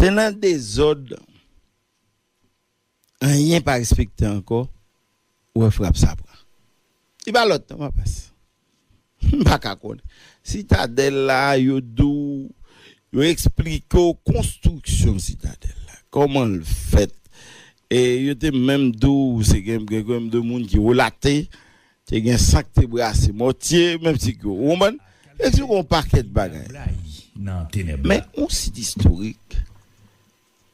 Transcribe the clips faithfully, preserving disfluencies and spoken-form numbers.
Se nan dezòd, anyen pa respekte ankò, ou wè frap sa pran. Li pa lòt non, pa pas. M pa ka konnen. Sitadèl la, yo di w, yo eksplike w konstriksyon sitadèl la, kòman l fèt. E yo te menm di w, se gen, gen, gen de moun ki relate, te gen san k te brase mòtye, menm si ke, ou konprann? Eksplike w yon pakèt bagay. Men yon sit istorik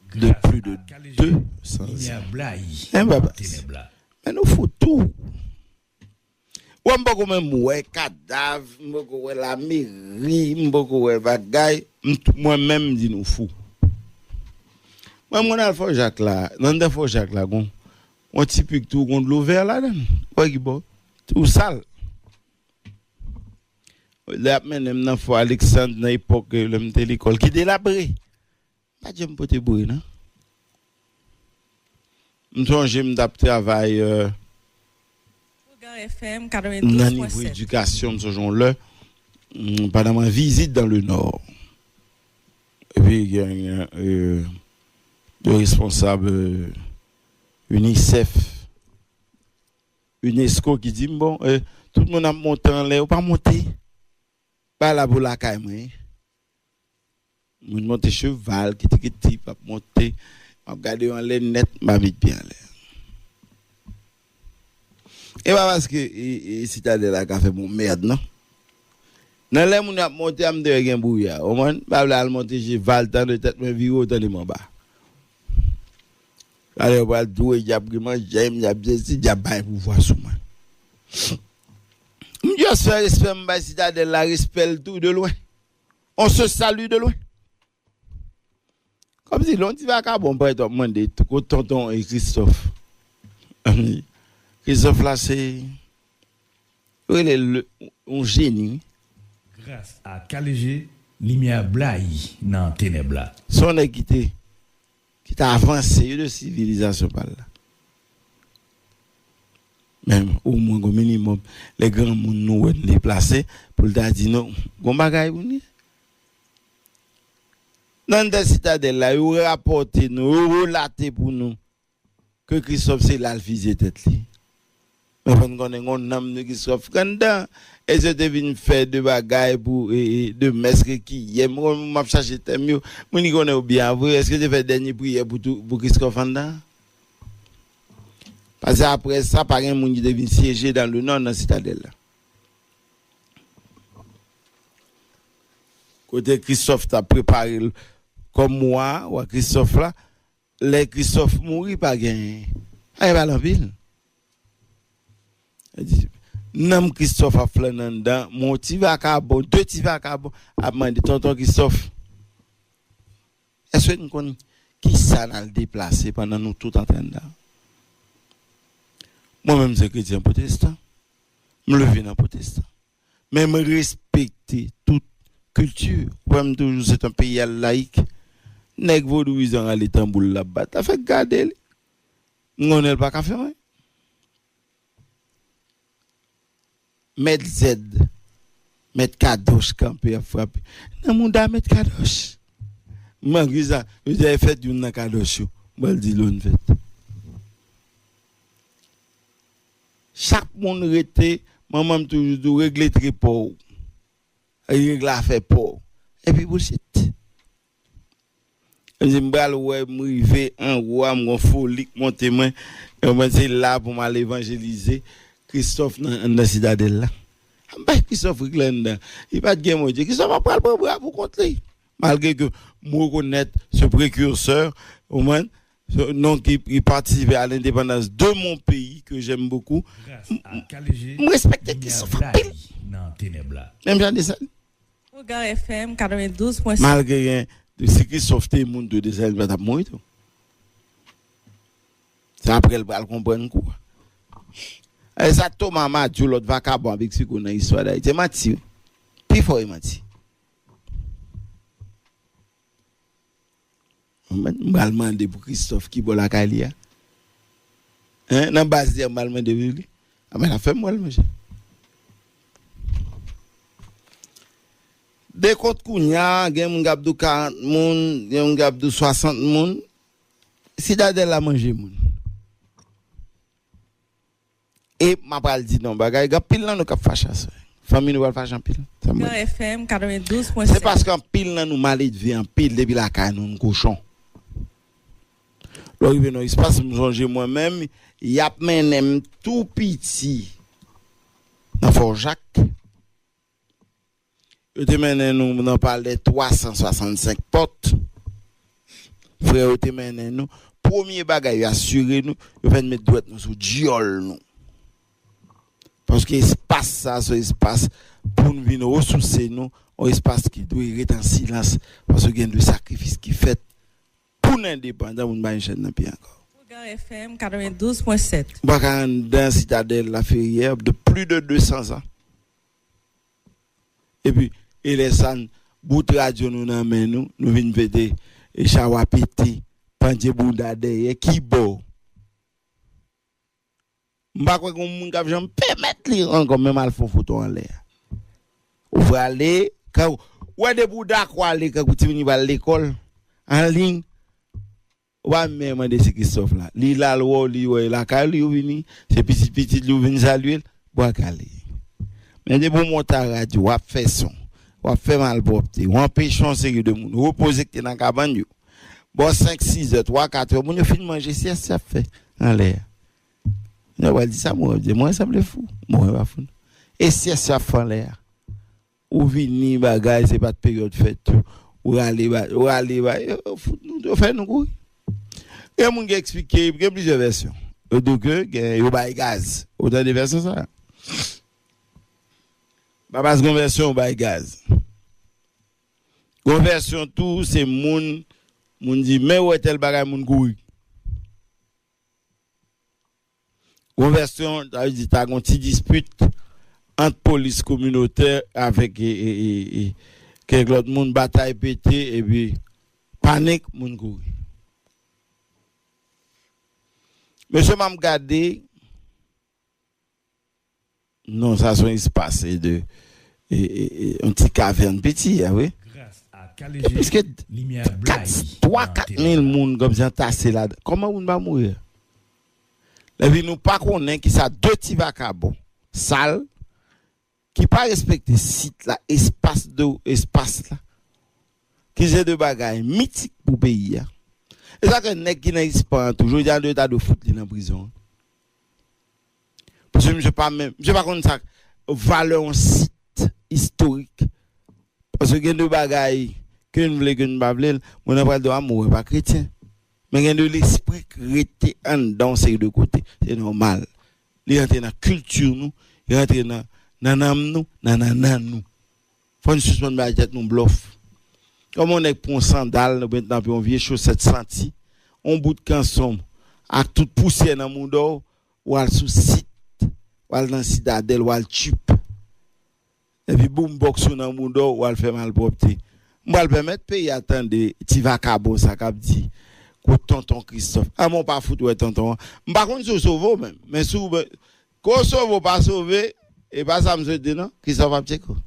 de plis de de san zan. Men pa pas. Men nou fou tou. Wè, m poko menm wè kadav, m poko wè lameri, m poko wè bagay, m t-, mwen menm m di nou fou. Mwen, mwen al Fò Jak la, nan anndan Fò Jak la, gon, gon ti pik tou, gon dlo vè ladan l. Wè ki bò? Tou sal. Lè y ap mennen m nan Fò Aleksand, nan epòk, lè m te lekòl, ki delabre. Pa t janm pote boure, non. M sonje m t ap travay, euh, Ogan F M nan nivo katrevendouz pwen sèt. Edikasyon, m sonje yon lè, mm, pandan mwen vizit dans le Nord. Epi, gen, gen, euh, de responsab, euh, UNICEF, UNESCO ki di m, bon, euh, tout moun ap monte anlè, ou pa monte. Bay la pou lakay mwen. Moun monte cheval, kitikiti, p ap monte. M ap gade yo anlè nèt, m pa met pye anlè. E pa paske e, e, sitadèl la ka fè bon mèd, non. Nan lè moun yo ap monte a, m te wè gen bwouya. Ou konprann? M pa vle al monte cheval, tande tèt mwen vire, ou tande m anba. Alè, yo pral di w, y ap gen manjay, y ap sesi, y ap bay pouvwa sou mwen. M just fè respè m bay sitadèl la, respè l tou de lwen. On se salue de loin. Kòmsi lè yon ti vakabon parèt w ap mande kote tonton e Christophe. Christophe la se, yo rele l yon jeni, wi. Gras a K L G, limyè blayi nan tenèb la. Se yon nèg ki te, ki te avanse wi de sivilizasyon pa l la. Men omwen gon minimòm, lè granmoun nou wè n deplase, pou l ta di nou, gon bagay pou n ye. Nan anndan sitadèl la, yo rapòte nou, yo relate pou nou ke Christophe se la l fizye tèt li. Men fò n konnen gon nanm de Christophe k anndan. E yo te vin fè de bagay pou, e, e, de mès rekiyèm. Mwen, m ap chache tèm yo. Moun ki konnen yo byen vre, èske yo te fè dènye priyè pou tou, pou Christophe anndan? Paske apre sa, pa gen moun ki te vin syeje dans le Nord nan sitadèl la. Kote Christophe t ap prepare l kòm wa, wa Christophe la, lè Christophe mouri, pa gen, pa gen pale anpil. Nanm Christophe ap flannen anndan, men yon ti vakabon, de ti vakabon ap mande, tonton Christophe, èske n konn kisa n al deplase pandan nou tout antre anndan? Mwen menm, m se kretyen pwotestan. M leve nan pwotestan. Men m respekte tout kilti. Ou wè, m toujou, c'est un pays laïque. Nèg vodouyizan rale tanbou l, l ap bat la, fèk gade li. M konnen l pa ka fè anyen. Mèt Zèd, Mèt Kadòch kanpe ap frape nan mouda Mèt Kadòch. Malgre sa, yo di, "Ay fèt youn nan Kadòch yo." M pral di l, "Youn fèt." Chak moun rete, manman m toujou di w, "Regle tre pa w. Regle afè pa w." Epi bullshit. M di, m pral wè, m rive anwo a, m gon foli k monte mwen. E mwen se la pou m al evanjelize Christophe nan, anndan sitadèl la. M bay Christophe rik la anndan. Li pa t gen Bondye. Christophe ap pral pran bra pou kont li. Malgre ke m rekonèt se prekirsè, ou konprann, se non ki, ki patisipe a lendepandans de mon peyi ke j'aime beaucoup. M, m, m respekte Christophe anpil. Menm jan de sa. Ogan F M katrevendouz pwen sèt. Malgre gen, si Christophe te moun tou, Desalin pa t ap mouri tou. Se apre l pral konprann kou a. E sa Thomas Madiou, lòt vakabon ap eksplike w nan istwa Dayiti. Se manti, wi. Pifò e manti. M pral mande pou Christophe ki bò lakay li a. Hein? Nan baz li a, m pral mande pou li. A, men l ap fè m wè l, monchè. E kont kounye a, gen moun k ap di w karant moun, gen moun k ap di w swasant moun. Sitadèl la manje moun. E m ap pral di nou yon bagay, gen anpil nan nou k ap fache aswè. Fanmi nou pral fache anpil. Sa m Gan F M katrevendouz pwen sèt. Se paske anpil nan nou maledve anpil depi lakay nou, nou kochon. Lè w rive nan espas, m sonje mwen menm, y ap mennen m tou piti nan Fò Jak. Yo te mennen nou nan palè twa san swasannsenk pòt. Frè yo te mennen nou. Premye bagay, yo asire nou, yo fè n met dwèt nou sou dyòl nou. Paske espas sa, se espas pou n vin resouse nou, yon espas ki dwe ret an silans, paske gen de sakrifis ki fèt pou n endepandan, pou n pa gen chèn nan pye ankò. Gan F M katrevendouz pwen sèt. M pa ka anndan Sitadèl Laferyè de plis de de san zan. Epi, e lè sa, bout radyo nou nan men nou, nou vin pete, e chawa pete, pandye bouda dèyè, ki bò? M pa kwè gen moun k ap janm pèmèt li ankò menm al fè yon foto anlè a. Ou prale, kan, ou wè depi w dakò ale, kankou timoun yo pral lekòl, an liy, ou pa menm mande se Christophe la. Li la, l wè w, li wè lakay li, ou vini, se pitit pitit li, ou vin salye l, bwa kale. Men depi w monte a radyo, w ap fè son, w ap fè malpwòpte, w anpeche yon seri de moun repoze ki te nan kabann yo. Bò senk, sis è, twa, kat è, moun yo fin manje, syès y ap fè anlè a. Moun yo pral di sa, mwen, mwen sanble fou. Mwen pa fou, non. E syès y ap fè anlè a. Ou vini bagay, se pa t peryòd fèt tou. Ou rale ba, ou rale ba, yo, yo fout nou, yo fè nou kouri. Gen moun ki eksplike, gen plizyè vèsyon. Yo di ke gen, yo bay gaz. Ou tande vèsyon sa? Babas, gen vèsyon, yo bay gaz. Gen vèsyon tou, se moun, moun di, men wè tèl bagay, moun kouri. Yon vèsyon, sa vle di, ta gon ti dispit ant polis kominotè avèk, e, e, e, e, kèk lòt moun, batay pete, epi panik, moun kouri. Mesye, m ap gade, non, sa se yon espas, e, de, e, e, e, yon ti kavèn piti, a, wi. Gen plis ke kat, twa, kat mil moun kòmsi antase ladan. Kòman moun pa mouri? Epi nou pa konnen kisa de ti vakabon sal ki pa respekte sit la, espas de, espas la, ki se de bagay mitik pou peyi a. E sa ke nèg ki nan espas an tou, jodi a, yo ta dwe fout li nan prizon. Paske misye pa menm, misye pa konn sa valè yon sit istorik. Paske gen de bagay ke n vle, ke n pa vle, moun nan pral di w, a, mwen pa kretyen. Men gen de lespri k rete anndan yon seri de kote. Se nòmal. Li rantre nan kilti nou, li rantre nan, nan nanm nou, nan nannan nou. Fò n sispann bay tèt nou blòf. Kòman yon nèg pran yon sandal, oubyen t nan pye yon vye chosèt santi, yon bout kanson, ak tout pousyè nan mouda w, w al sou sit, w al nan Sitadèl, w al tchip. Epi boombox ou nan mouda w, w al fè malpwòpte. M pral pèmèt peyi a tande ti vakabon sa k ap di, kout tonton Christophe. A, men w pa fout wè tonton an. M pa konn si w sove w menm, men si w, ke w sove w pa sove, e pa sa m swete non, Christophe ap tcheke w.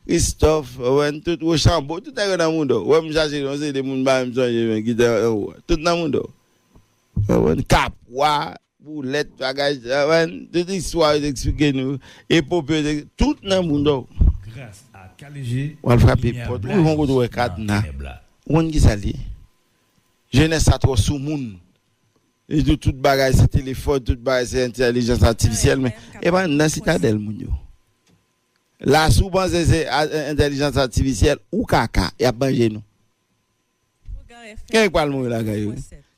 Christophe, Owen, tout Wochanbo, tout nèg yo nan mouda w. Wè m chache yon seri de moun m pa menm sonje men ki te anwo a. Tout nan mouda w. Owen, Kapwa, Boulèt, bagay, Owen, tout istwa yo te eksplike nou, epope yo te, tout nan mouda w. W al frape pòt, ou yon kote w wè kadna. Ou konn kisa l ye? Jenès sa twò soumoun. Li di w tout bagay se telefòn, tout bagay se entèlijans atifisyèl, men e pa nan Sitadèl moun yo. La, si w panse se a, entèlijans atifisyèl, ou kaka, y ap manje nou. Gen nèg pral mouri lakay yo.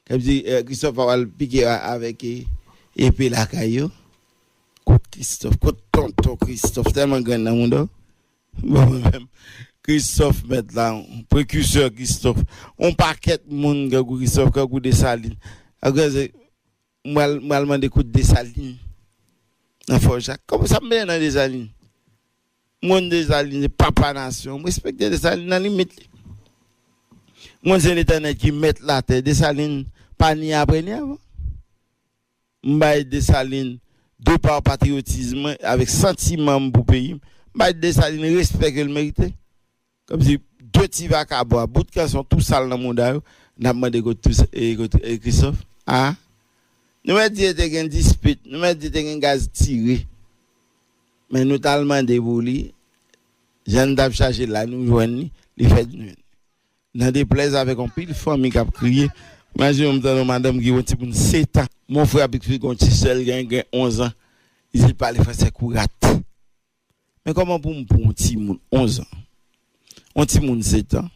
K ap di, eh, Christophe pral pike a, avèk, eh, epe lakay yo. Kot Christophe, kot tonton Christophe, tèlman grenn nan mouda w. Bon, mwen menm, Christophe mèt la, prekisè Christophe. On pakèt moun kankou Christophe, kankou Desalin. Apre, se, m pral, m pral mande kote Desalin nan Fò Jak. Kòman sa m mennen nan Desalin? M konn Desalin se papa nasyon. M respekte Desalin nan limit li. M konn se Letènèl ki mèt latè. Desalin pa ni apre ni avan. M bay Desalin, de pa patriyotis mwen, avèk santiman m pou peyi m, m bay Desalin respè ke l merite. Kòmsi de ti vakabon a bout kanson tou sal nan mouda yo, n ap mande kot tou e kot e Christophe. A, nou mèt di te gen dispit, nou mèt di te gen gaz tire. Men nou t al mande pou li, jan n t ap chache l la, nou jwenn li, li fè nou jwenn. Nan deplèz avèk yon pil fanmi k ap kriye. Imajine w tande yon madanm ki gen yon timoun sèt an. Mon frè a pitit gon ti sè l gen, gen onz an. Li di l pale fransè kourat. Men kòman pou m pran yon timoun onz an? Yon timoun sèt an.